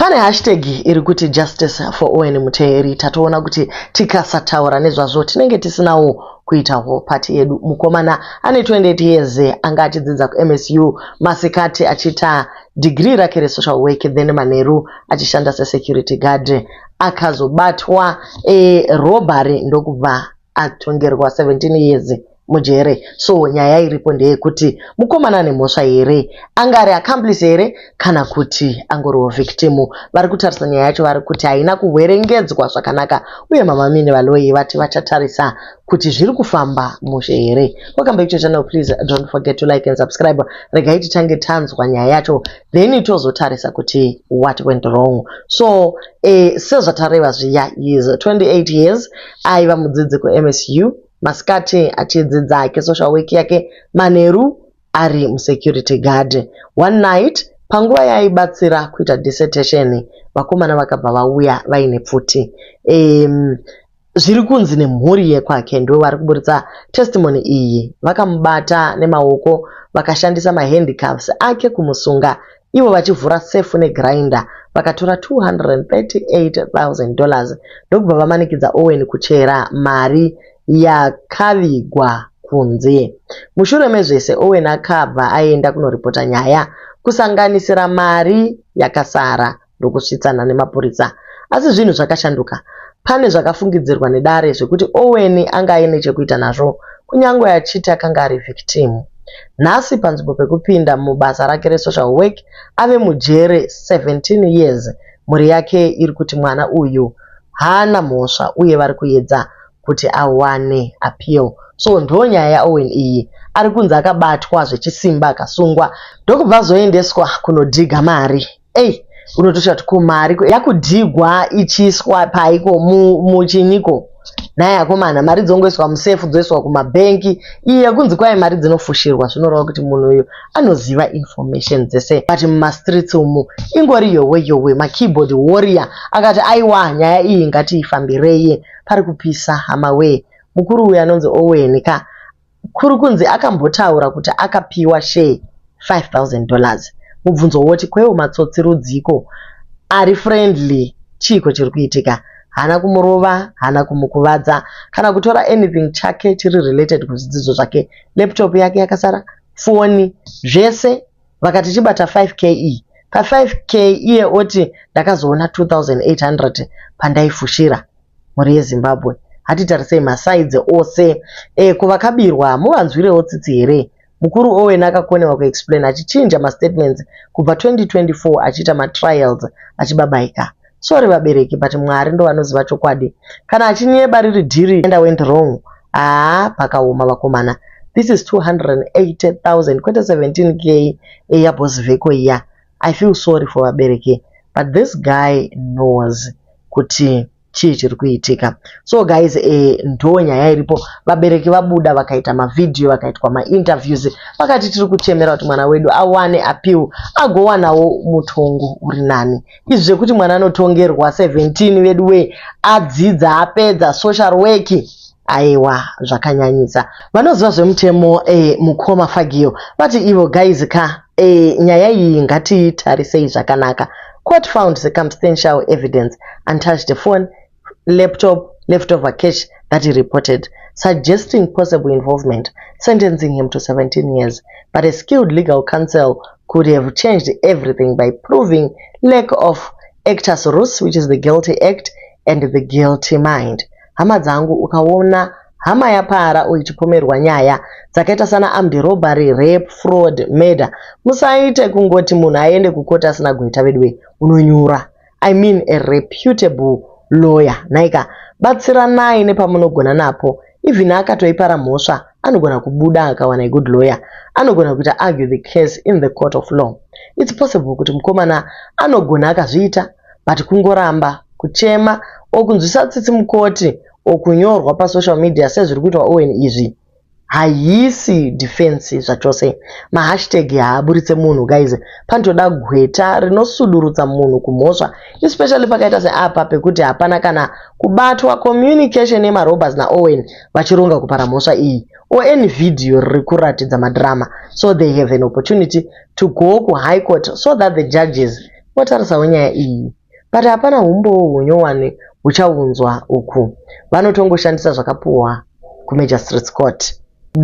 Pane hashtag iri kuti justice for Owen Muteri. Tatoona kuti tikasataura nezvazvo tinenge tisinawo kuitawo pati yedu. Mukomana ane 28 years anga achidzidza kuMSU masikati achiita degree rake resocial work, then manheru achishanda sesecurity guard. Akazobatwa robbery ndokubva atongerwa 17 years mujere. So nyaya iripo ndeyekuti mukomana ane mhosva here, anga ari accomplice here, kana kuti angoriwo victim? Vari kutarisa nyaya yacho vari kuti haina kuhwerengedzwa zvakanaka, uye Mama Mini Baloyi vati vachatarisa kuti zviri kufamba mushe here. Welcome back to channel. Please don't forget to like and subscribe. Regai titange tanzwa nyaya yacho, then tozotarisa kuti what went wrong. So sezvatareva zviya, is 28 years, aiva mudzidzi kuMSU, masikati achidzidza ake social work yake, manheru ari musecurity guard. One night, panguva yaaibatsira kuita dissertation, vakomana vakabva vauya vaine pfuti. Zviri kunzi nemhuri yekwake, ndo vari kuburitsa testimony iyi, vakamubata nemaoko, vakashandisa mahandcuffs ake kumusunga, ivo vachivhura sefu negrinder, vakatora $238,000, ndokubva vamanikidza Owen kuchera mari yakavigwa kunze. Mushure mezvese, Owen akabva aenda kunoripota nyaya, kusanganisira mari yakasara, ndokusvitsana nemapurisa. Asi zvinhu zvakashanduka. Pane zvakafungidzirwa nedare zvekuti Owen anga aine chekuita nazvo, kunyange achiti akanga ari victim. Nhasi, panzvimbo pekupinda mubasa rake resocial work, ave mujere 17 years. Mhuri yake iri kuti mwana uyu haana mhosva, uye vari kuedza kuti awane appeal. So ndo nyaya yaOwen iyi. Ari kunzi akabatwa zvechisimba, akasungwa, ndokubva azoendeswa kunodhiga mari. Ei, unotosha kuti mari yakudhigwa ichiiswa paiko muchinyiko? Nhai akomana, mari dzongoiswa musefu, dzoiswa kumabhengi. Iyi yekunzi kwai mari dzinofushirwa, zvinoreva kuti munhu uyu anoziva information dzese. But mumastreets umu ingori yowe yowe. Makeyboard warrior akati, "Aiwa, nyaya iyi ngatiifambirei, pari kupisa hama wee." Mukuru uyu anonzi Owen ka, kuri kunzi akambotaura kuti akapiwa share $5000. Mubvunzo woti, kwewo matsotsi rudziko ari friendly? Chiiko chiri kuitika? Haana kumurova, haana kumukuvadza kana kutora anything chake chiri related kuzvidzidzo zvake. Laptop yake yakasara, foni, zvese. Vakati chibata 5K iyi. Pa5K iye oti, "Ndakazoona 2800 pandaifushira." Mhuri yeZimbabwe, hatitarisei masides ose. Kuvakabirwa muvanzwirewo tsitsi here? Mukuru Owen akakonewa kuexplain, achichinja mastatements kubva 2024, achiita matrials achibabaika. Sorry vabereki, but Mwari ndo vanoziva chokwadi. Kana achinyeba, riri dhiri enda went wrong. Haa, pakaoma vakomana. This is 280,000, kwete 17K yaBoss Veko iya. I feel sorry for vabereki, but this guy knows kuti chii chiri kuitika. So guys, ndo nyaya iripo. Vabereki vabuda, vakaita mavhidhiyo, vakaitwa mainterviews, vakati tiri kuchemera kuti mwana wedu awane appeal, agowanawo mutongo uri nani. Izvi zvekuti mwana anotongerwa 17 vedu wee, adzidza, apedza social work, aiwa, zvakanyanyisa. Vanoziva zvemutemo, mukoma Fagio, vati ivo, "Guys ka, nyaya iyi ngatiitarisei zvakanaka." Court found circumstantial evidence, untouched phone, laptop, leftover cash that he reported, suggesting possible involvement, sentencing him to 17 years. But a skilled legal counsel could have changed everything by proving lack of actus reus, which is the guilty act, and the guilty mind. Hama dzangu, ukaona hama yapara uchipomerwa nyaya dzakaita sana armed robbery, rape, fraud, murder, musaite kungoti munhu aende kukoti asina gweta. Veduwe, unonyura. I mean, a reputable lawyer. Nhaika, batsiranai nepamunogona napo. Even akatoipara mhosva, anogona kubuda akawana a good lawyer. Anogona kuita argue the case in the court of law. It's possible kuti mukomana anogona akazviita, but kungoramba kuchema, okunzwisa tsitsi mukoti, okunyorwa pasocial media sezviri kuitwa Owen izvi, haisi defense zvachose. Mahashtag haaburitse munhu, guys. Panotoda gweta rinosudurutsa munhu kumhosva, especially pakaita seapa pekuti hapana kana kubatwa communication yemarobbers naOwen vachironga kupara mhosva iyi, or any video riri kuratidza madrama. So they have an opportunity to go kuhigh court so that the judges votarisawo nyaya iyi. But hapana humbowo hunyowani huchaunzwa uku. Vanotongoshandisa zvakapuhwa kuMagistrates Court.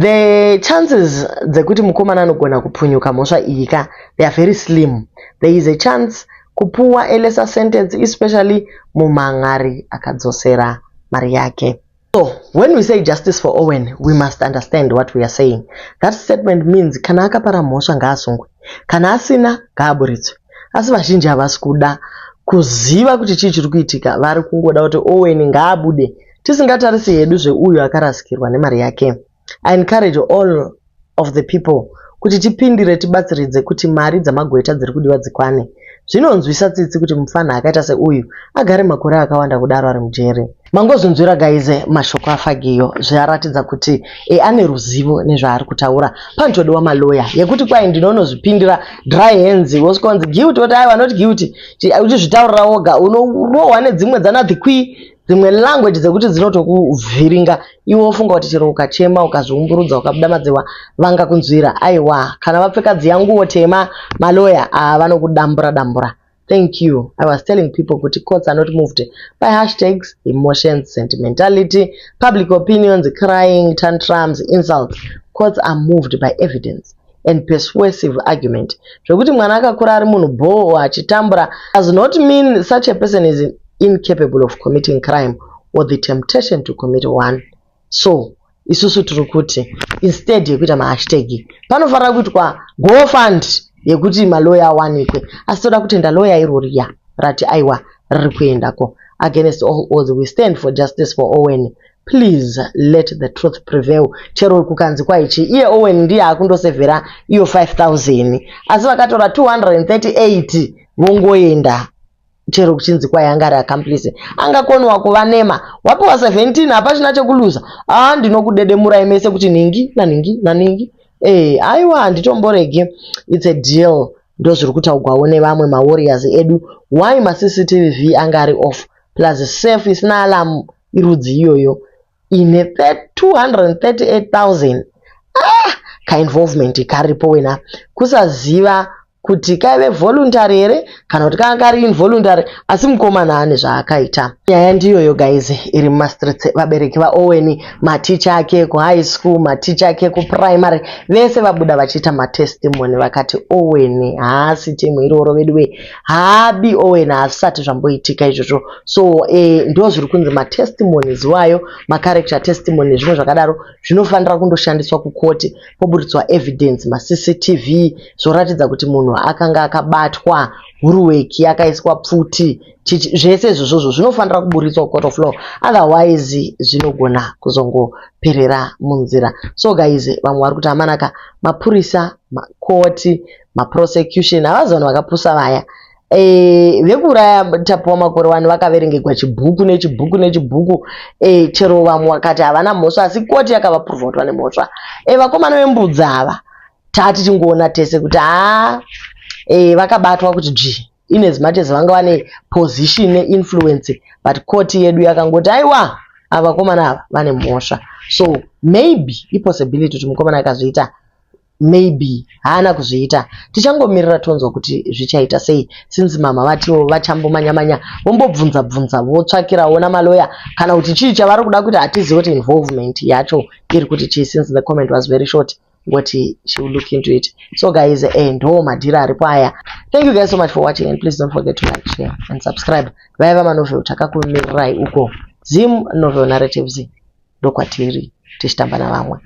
The chances dzekuti mukomana anogona kupunyuka mhosva iyi ka, they are very slim. There is a chance kupuwa a lesser sentence especially mumhan'ari akadzosera mari yake. So when we say justice for Owen, we must understand what we are saying. That statement means kana akapara mhosva ngaasungwe, kana asina ngaaburitswe. Asi vazhinji havasi kuda kuziva kuti chii chiri kuitika, vari kungoda kuti Owen ngaabude, tisingatarisi hedu zveuyu akarasikirwa nemari yake. I encourage all of the people kuti tipindire tibatsiridze kuti mari dzamagweta dziri kudiwa dzikwane. Zvinonzwisa tsitsi kuti mufana akaita seuyu agare makore akawanda kudaro ari mujeri. Mangozvinzwira guys mashoko aFagiyo zvaratidza kuti ane ruzivo nezvaari kutaura. Panotodiwa maloya yekuti kwai ndinonozvipindira dry hands wosvika wanzi guilty woti aiwa not guilty uchizvitaurira woga unorohwa nedzimwe dzana dhikwi dzimwe language dzekuti dzinotokuvhiringa iwe wofunga kuti chero ukachema ukazviumburudza ukabuda madzihwa vangakunzwira. Aiwa kana vapfeka dziya nguo tema maloya vanokudambura dambura. Thank you. I was telling people kuti courts are not moved by hashtags, emotions, sentimentality, public opinions, crying, tantrums, insults. Courts are moved by evidence and persuasive argument. Zvekuti mwana akakura ari munhu bhoo achitambura does not mean such a person is incapable of committing crime or the temptation to commit one. So isusu tiri kuti instead yekuita mahashtag panofanira kuitwa GoFund yekuti maloya awanikwe. Asi toda kutenda loya iroriya rati aiwa riri kuendako. Against all odds we stand for justice for Owen. Please let the truth prevail. Chero kukanzi kwaichi iye Owen ndiye akundosevhera iyo 5000 asi vakatora 238 vongoenda chero kuchinzi kwai anga ari accomplice angakonwa kuva nema wapiwa 17 hapachina chekuluza. Aa ndinokudedemurai mese kuti nhingi nanhingi nanhingi aiwa handitomboregi. It's a deal. Ndozviri kutaurwawo nevamwe mawarriors edu. Why maCCTV anga ari off plus safe isina alarm irudzi iyoyo ine 238,000 kainvolvement karipo wena kusaziva kuti kaive voluntary here kana kuti kanga kari involuntary asi mukomana ane zvaakaita. Nyaya ndiyoyo guys iri mumastreets. Vabereki vaOwen, maticha ake kuhigh school, maticha ake kuprimary vese vabuda vachiita matestimony vakati Owen haasi temu iroro veduwe haabi Owen hazvisati zvamboitika izvozvo. So ndo zviri kunzi matestimonies wayo macharacter testimony nezvimwe zvakadaro zvinofanira kundoshandiswa kukoti poburitswa evidence maCCTV zvoratidza kuti munhu akanga akabatwa huruweki akaiswa pfuti zvese izvozvozvo zvinofanira kuburitswa kucourt of law otherwise zvinogona kuzongoperera munzira. So guys vamwe vari kuti amanaka mapurisa makoti maprosecution havazi vanhu vakapusa vaya vekuuraya Tapiwa Makore wani vakaverengegwa chibhuku nechibhuku nechibhuku chero vamwe vakati havana mhosva asi koti yakavapuruvha kuti vane mhosva. Vakomana vembudzi ava tatichingoona tese kuti haa vakabatwa kuti dzvi in as much as vanga vane position neinfluence but koti yedu yakangoti aiwa ava vakomana ava vane mhosva. So maybe ipossibility kuti mukomana akazviita maybe haana kuzviita. Tichangomirira tonzwa kuti zvichaita sei since mama vatiwo vachambomanya-manya vombobvunza bvunza votsvakirawo namaloya kana kuti chii chavari kuda kuti hatizivi kuti involvement yacho iri kuti chii since the comment was very short ngoti she will look into it. So guys ndo madhiri aripo aya. Thank you guys so much for watching and please don't forget to like, share and subscribe. Vaiva manovel takakumirirai uko Zim Novel Narratives ndokwatiri tichitamba navamwe.